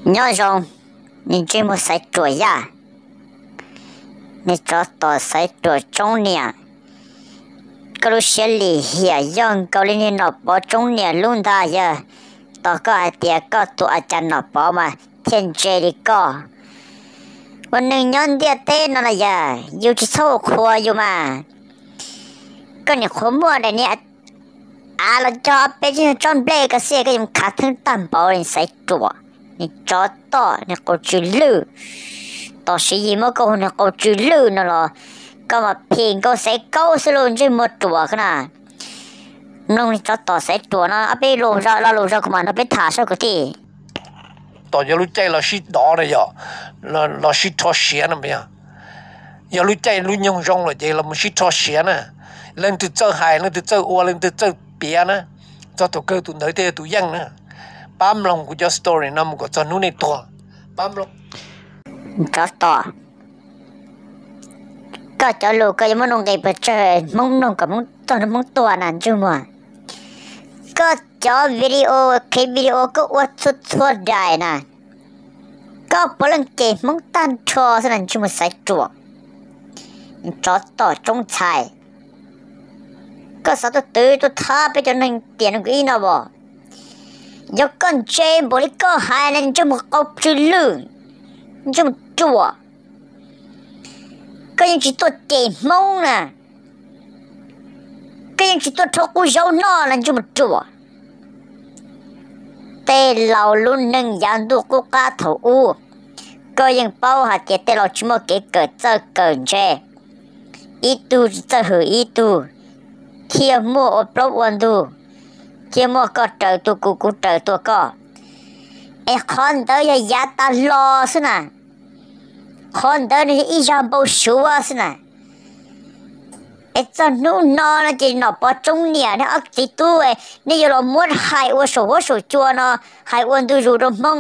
Nyob zoo, niag ntsej muag Xaiv Ruam Yaj, niag tsov tom Xaiv Ruam Tsoob Niam, koj lub siab lim hiam yog nkaus li niag Nom Pov Tsoob Niam lub ntag. Yog tos koj hais tias koj tus a cas Nom Pov mas thiaj ntse li koj. Ua neeg nyob ntiaj teb no na yog yus tsis txhob ua qhuas yus mas. Koj niam qhuav muaj daim niag av los cog peb tsob nplej koj xij koj yuav khav theeb tag npaum li Xaiv Ruam. Niag tsov tom niag qau tsw lwj, tos siv yim muab koj hu niag qau tsw lwj no los koj mas phim nkaus Xaiv Kaub xwb lauj, ntsej muag ruam koj na. Mloog niag tsov tom Xaiv Ruam no ob peb lo lus zog kuv mam nrog peb tham saib kwv tij. Tom yog lub caij los sib dov na yog, los sib rho siav no yog, yog lub caij lub nyoog zoo lawm ces los mus sib rho siav na. Leej twg txawj hais, leej twg txawj ua, leej twg txawj piav na, txog thaum kawg tus ntawd thiaj yog tus yeej na. Pab mloog kuv cov story no mus kom txog hnub nej tuag. Pab mloog. Tsov tom, koj cov lus koj yuav muab nuj nqis pes tsawg Hmoob mloog kom Hmoob txog hnub Hmoob tuag na ntsej muag. Koj cov video, clip video koj ua txhua txhua daim na, koj puav leej cem Hmoob tag nrho xwb na ntsej muag Xaiv Ruam. Tsov tom Tsoob Ntxhais, koj xav tuaj twv tuaj thab peb cov neeg tiam neeg ib no as? Yog koj ntse npaum li koj hais na ntsej muag qau tsw lwj, ntsej muag ruam, koj yeej tsis tuaj cem Hmoob na, koj yeej tsis tuaj rhaub qub zaub noj na ntsej muag ruam. Tej laus lub neej yav ntuj qub qab thaum ub, koj yeej paub hais tias tej laus tsis muaj kev kawm txawj kawm ntse, ib tug tsis txawj hwm ib tug, thiaj muaj ua plaub ua ntug, thiaj muaj koj raws tua kuv kuv raws tua koj. Es qhov ntawd yog yav tas los xwb na, qhov ntawd nws yog ib zaj npau suav xwb na. Es txog hnub no no ces Nom Pov Tsoob Niam nej ob txiv tub, nej yuav los muab hais ua saum huab saum cua no, hais ua ntu zus rau Hmoob,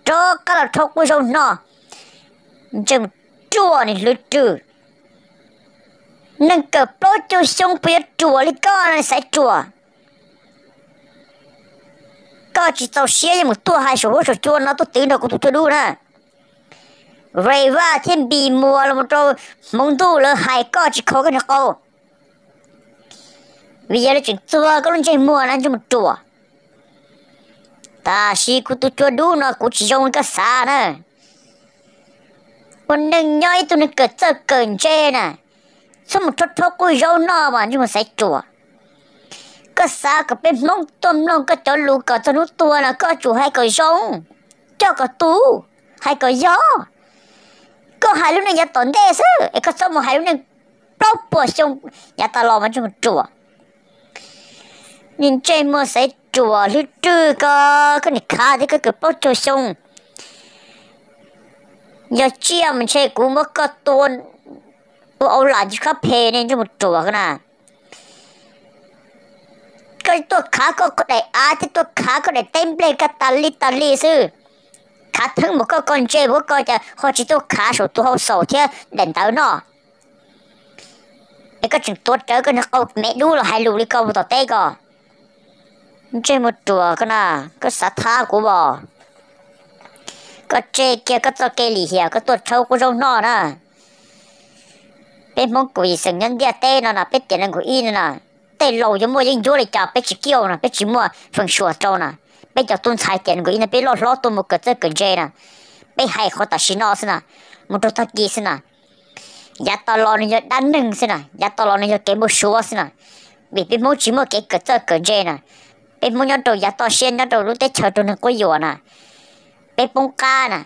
rov qab los rhaub qub zaub noj. Ntsej muag ruam niag hlwb rwg, neeg kawm plaub caug xyoo puas yuav ruam li koj no Xaiv Ruam? Koj tsis txaus siab yuav mus tuaj hais saum huab saum cua no tuaj twv nrog kuv tus cua dub na. Rem Vaj thiab Npis Muas los rau hmoov ntuj lawv hais koj tsis kho koj niag qau, vim yog lawv tseem txuag koj lub ntsej muag na ntsej muag ruam. Tab sis kuv tus cua dub no kuv tsis zoo li koj xav na. Ua neeg nyob ib tug neeg kawm txawj kawm ntse na, txhob mus rhaub rhaub qub zaub noj mas ntsej muag Xaiv Ruam. Koj xav kom peb Hmoob tuaj mloog koj cov lus kom txog hnub tuag no koj tsum hais kom zoo, coj kom tus, hais kom yog. Koj hais lub neej yav tom ntej xwb es koj txhob mus hais lub neej plaub puas xyoo yav tas los mas ntsej muag ruam. Niag ntsej muag Xaiv Ruam hlwb rwg ko, koj niag khav thiab koj kawm plaub caug xyoo, yog tsiaj mas ntshe kuv muab koj tua ua au lam ntsis khab phem ne ntsej muag ruam ko na. Koj tuaj khav koj daim av thiab tuaj khav koj daim teb nplej koj tas li tas li xwb. Khav theeb mus koj ko ntse mus koj cas ho tsis tuaj khav saum tus hau xaum thiab daim ntawv no. Es koj tseem tuav rawv koj niag qau me dub los hais lus li koj mus tom teb ko. Ntsej muag ruam ko na, koj xav thab kuv as? Koj tseg kiag koj txoj kev lim hiam koj tuaj rhaub qub zaub noj na. Peb Hmoob kaum yim xeem nyob ntiaj teb no na, peb tiam nees nkaum ib no na, tej laus yuav muaj yeeb ncuab li cas peb tsis kiaj no, peb tsis muaj feem xyuam rau na. Peb cov tub ntxhais tiam nees nkaum ib no peb loj hlob tuaj mus kawm txawj kawm ntse na, peb hais qhov tam sim no xwb na, mus rau tag kis xwb na. Yav tas los nws yog dab neeg xwb na, yav tas los nws yog kev npau suav xwb na, vim peb Hmoob tsis muaj kev kawm txawj kawm ntse na. Peb Hmoob nyob rau yav toj siab nyob rau lub teb chaws raug neeg quab yuam na, peb poob qab na,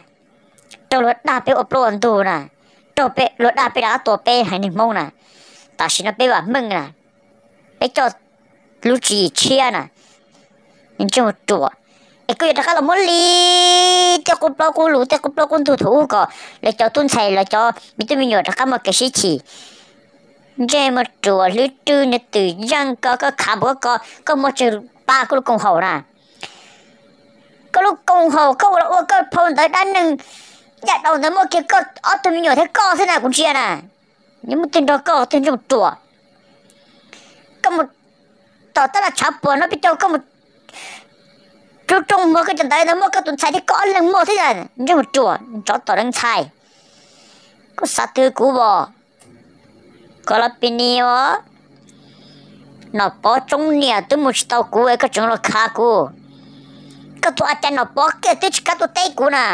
raug luag dag peb ua plaub ua ntug na, raug luag dag peb rov qab tua peb haiv neeg Hmoob na. Tam sim no peb vam meej na, peb coj lub tswv yim tshiab na. Ntsej muag ruam, es koj yuav rov qab los muab li tej qub plaub qub lus tej qub plaub qub ntug thaum ub kom lawv cov tub ntxhais lawv cov me tub me nyuam rov qab muaj kev sib chim. Ntsej muag ruam hlwb rwg niag twm yeej ko, koj khav npaum ko, koj muaj tsawg pab koj lub koom haum na? Koj lub koom haum koj ua los ua koj phau ntawv dab neeg, yaj daus ntawd muaj kiag koj ob tug me nyuam thiab koj xwb na kuv ntsia na. Nyob muaj twg nrog koj twg ntsej muag ruam. Koj mus tom tab laj tshav puam no peb caug koj mus Rub rooj muag koj cov ntawv ntawd muaj koj tus ntxhais thiab koj ob leeg muag thiab, ntsej muag ruam, tsov tom leej ntxhais. Koj xav twv kuv os? Koj los pim ni os. Nom Pov tsoob niam twb mus tsis tau kuv es koj tseem los khav kuv. Koj tus a cas Nom Pov kiag twb tsis kam tuaj teb kuv na.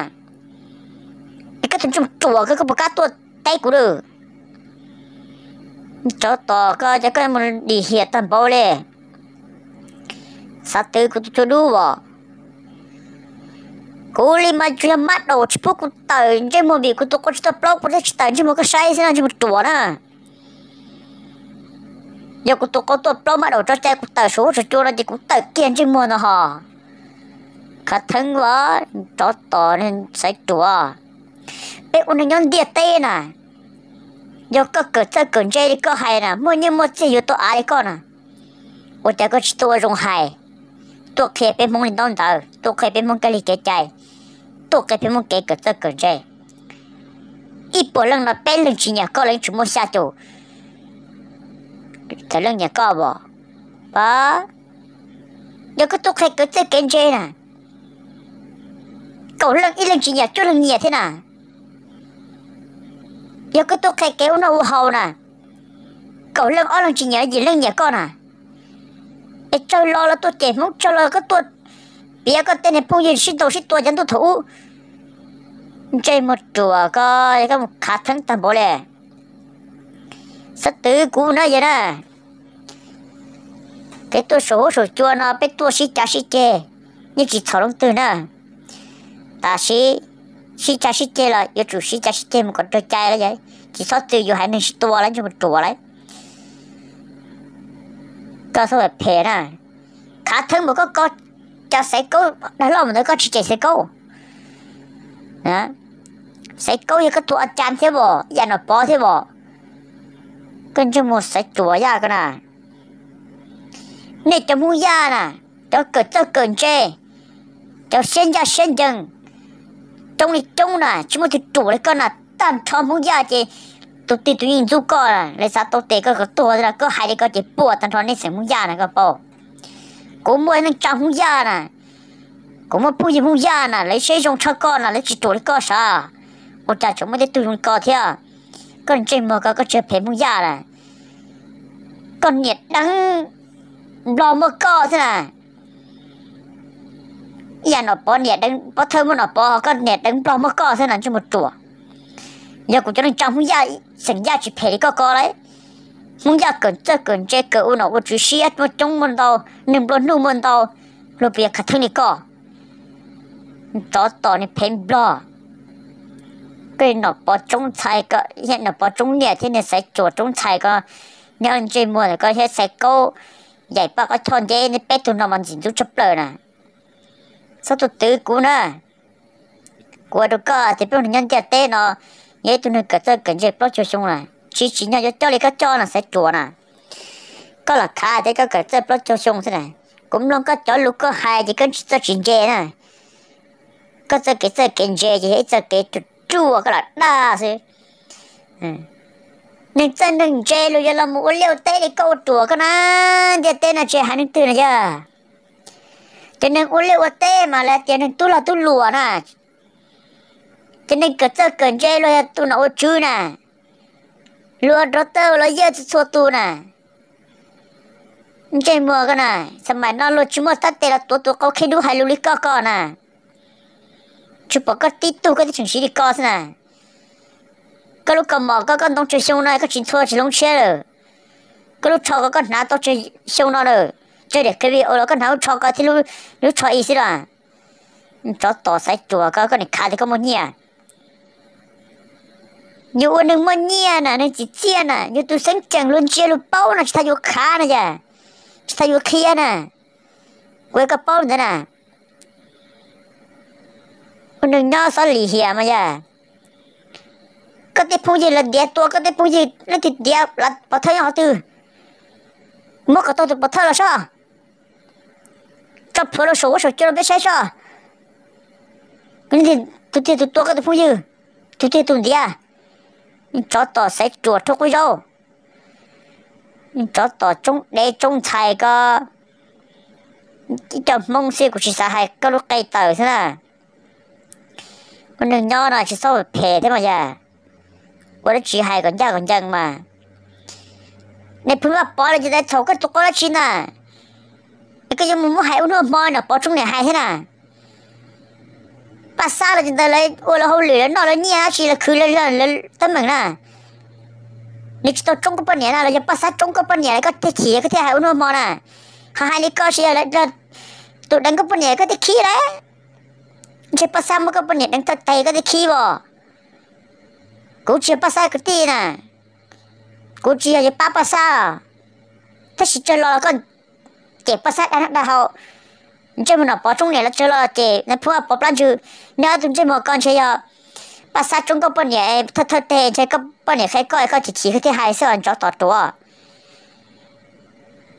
Es koj tus ntsej muag ruam koj, koj puas kam tuaj teb kuv lawm? Tsov tom koj, koj mus dim hiam tag npaum li. Xav twv kuv tus tub dub os. Kuv li mas tsuas yog mab daum tsis pub kuv tawm ntsej muag vim kuv tus qau tsis tuaj plaub, kuv thiaj tsis tawm ntsej muag koj saib xwb no, ntsej muag ruam na. Yog kuv tus qau tuaj plaub mab daum tso cai kuv tawm saum huab saum cua no ces kuv tawm kiag ntsej muag ntawd hos. Khav theeb as, tsov tom xaiv ruam. Peb ua neeg nyob ntiaj teb na, yog koj kawm txawj kawm ntse li koj hais na, muaj nyiaj muaj txiaj yuav tuaj av li koj na, ua cas koj tsis tuaj ua zoo hais, tuaj qhia peb Hmoob li ntaub ntawv, tuaj qhia peb Hmoob kab li kev cai, tuaj qhia peb Hmoob kev kawm txawj kawm ntse? Ib puas leej no peb leeg tsis nyiam koj los yeej tsis muaj xya caum tawm leej nyiam koj as. Yog koj tuaj qhia kev txawj kev ntse na, kaum leej ib leeg tsis nyiam cuaj leeg nyiam thiab na. Yog koj tuaj qhia kev ua noj ua haus na, kaum leej ob leeg tsis nyiam yim leej nyiam koj na. Es tsawg los los tuaj cem Hmoob, tsawg los koj tuaj piav koj tej niag phooj ywg sib ntaus sib tua cov ntuj thaum ub. Ntsej muag ruam koj, koj mus khav theeb tag npaum li. Xav twv kuv na yog na, kev tuaj saum huab saum cua no peb tuaj sib cav sib ceg, yeej tsis txhaum leej twg na. Tab sis sib cav sib ceg los yuav tsum sib cav sib ceg mus kom raug cai lawm, tsis txhob txwm yus haiv neeg sib tua lawm, ntsej muag ruam lawm. Koj txhob phem na, khav theeb npaum koj, koj cov Xaiv Kaub dag loj mus ntawd koj tsis cem Xaiv Kaub. Xaiv Kaub yog koj tus a cas thiab os, yam Nom Pov thiab os. Koj ntsej muag xaiv ruam yaj koj na. Nej cov Hmoob Yaj na, cov kawm txawj kawm ntse, cov siab ncaj siab ncees, coob li coob na, tsis muaj tus ruam li koj na. Tag nrho Hmoob Yaj ces tus twg tus yeej ntxub koj, lawv xav tau tes koj kom tuag, koj hais li ko ces puas tag nrho nej xeem Hmoob Yaj na koj paub. Kuv muaj neej tsa Hmoob Yaj na, kuv muaj phooj ywg Hmoob Yaj na, lawv siab zoo tshaj koj na, lawv tsis ruam li koj sav. Ua cas tseem muaj tej tug zoo li ko thiab? Koj ntsej muag ko koj tsis yog phem Hmoob Yaj na, koj niam deev Nplog muaj koj xwb na. Ib yam Nom Pov niam deev, Pov Thawj muaj Nom Pov, koj niam deev Nplog muaj koj xwb na, ntsej muag ruam. Yog kuv cov neej tsa Hmoob Yaj, xeem Yaj tsis phem li koj ko lauj. Hmoob Yaj kawm txawj kawm ntse, kawm ua nom ua tswv siab muaj coob muaj ntau, neeg nplua nuj muaj ntau, luag puas yog khav theeb li koj? Tsov tom niag phem Nplog. Koj Nom Pov tsoob ntxhais ko, Nom Pov tsoob niam thiab niag Xaiv Ruam tsoob ntxhais ko, nyob ntsej muag ntawm koj thiab Xaiv Kaub, yaim paj qaub choj nceb, nej peb tug no mas ntxim ntxub tshaj plaws na. Txhob tuaj twv kuv na. Kuv ua rau koj tias peb ua neeg nyob ntiaj teb no, yog ib tug neeg kawm txawj kawm ntse plaub caug xyoo na, tsis tsim nyog yuav coj li koj coj no Xaiv Ruam na. Koj los khav tias koj kawm txawj plaub caug xyoo xwb na. Kuv mloog koj cov lus koj hais ces koj tsis txawj tsis ntse na. Koj txawj kev txawj kev ntse ces yog ib txawj kev ruam ruam koj los dag xwb. Neeg txawj neeg ntse luag yuav los mus ua liaj ua teb li koj ua ruam koj na. Ntiaj teb no tsis hais neeg twg na yog. Cov neeg ua liaj ua teb mas lawv tias neeg tub lag tub luam na. Cov neeg kawm txawj kawm ntse luag yog tus nom ua tswv na. Luag rov tawg los yawg txhua txhua tus na. Ntsej muag koj na, xab maim no luag tsis muaj tab tes los tuav tus qau khib dub hais lus li koj ko na. Tsuas pom koj tib tug koj twb tseem siv li ko xwb na. Koj lub kaus mom koj, koj ntoo tsawg xyoo no koj tsis ntxhua tsis hloov tshiab lawm. Koj lub tsho ko koj hnav tau tsawg xyoo no lawm. Tsawg daim qhia video los koj hnav lub tsho ko thiab lub tsho ib xwb los. Tsov tom Xaiv Ruam ko, koj niam khav tias koj muaj nyiaj. Yus ua neeg muaj nyiaj na, neeg txim txiaj na, yus tus xeeb ceem luag ntsia luag paub no tsis tas yus khav na yog, tsis tas yus qhia na. Kuv ua koj paub ntawd na. Ua neeg nyob xob lim hiam mas yog. Koj tej phooj ywg los ntiav tua koj tej phooj ywg, leej twg ntiav los pov thawj nyob qhov twg? Muab kom tau tus pov thawj los soj. Tso plhuav rau saum huab saum cua rau peb saib soj. Tus twg tus tua koj tus phooj ywg? Tus twg tus ntiav? Tsov tom Xaiv Ruam rau quav zaub. Tsov tom tsoob dev tsoob ntxhais ko. Ib co Hmoob xwb, kuv tsis xav hais koj lub qe tawm xwb na. Ua neeg nyob no tsis txhob phem thiab mas yog ua dab tsi hais kom ncaj kom ncees mas. Nej pheej Vaj Pov los ces txhaum koj tus qau dab tsi na? Es koj yuav mus muab hais ua hnub hmo no Pov Tsoob niam hais thiab na. Paj Xab los ces ntawd lawv ua lawv hauj lwm, lawv noj lawv nyiaj dab tsi lawv khwv lawv teeb meem na. Nws tsis tau tsoob koj poj niam na, los yog Paj Xab tsoob koj poj niam lawm koj thiaj chim koj thiaj hais ua hnub hmo na. Ho hais li koj tsis yog tus deev koj poj niam koj thiaj khib lawm. Ntshe Paj Xab muab koj poj niam deev tag tes koj thiaj khib os. Kuv tsis yog Paj Xab kwv tij na, kuv tsis yog yuav pab Paj Xab, tab sis tsawg los koj cem Paj Xab dag noj dag haus. Ntsej muag no Pov Tsoob niam los tsawg los cem nais phoo Pov plab ntsws. Nej ob tug ntsej muag ko ntshe yog Paj Xab tsoob koj poj niam thawj thawj tes, ntshe koj poj niam qhia koj es koj chim chim koj thiaj hais xwb os ntsov tom ruam.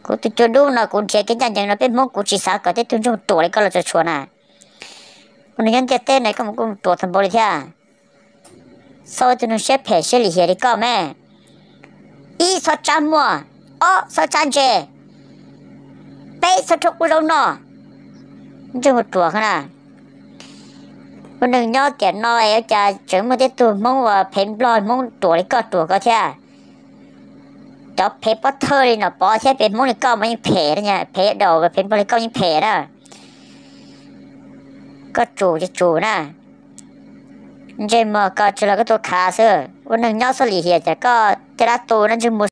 Kuv tus cua dub no kuv nrhiav kev ncaj ncees no peb Hmoob, kuv tsis xav kom tej tug ntsej muag ruam li koj los tsuas tshuam na. Ua neeg nyob ntiaj teb no koj mus kuj ruam tag npaum li thiab. Txhob ua tus neeg siab phem siab lim hiam li koj me. Ib, txhob tsab muaj. Ob, txhob tsab ntse. Peb, txhob rhaub qub zaub noj. Ntsej muag ruam na. Ua neeg nyob tiam no ua cas tseem muaj tej tug Hmoob uas phem Nplog Hmoob ruam li koj ruam ko thiab. Cov phem pob thawj li Nom Pov thiab phem Hmoob li koj mas yeej phem, phem daus, phem Nplog li koj yeej phem na. Koj tsum ces tsum na. Ntsej muag ko tsis los koj tuaj khav xwb, ua neeg nyob txhob lim hiam, cas koj caj dab tu no ntsej muag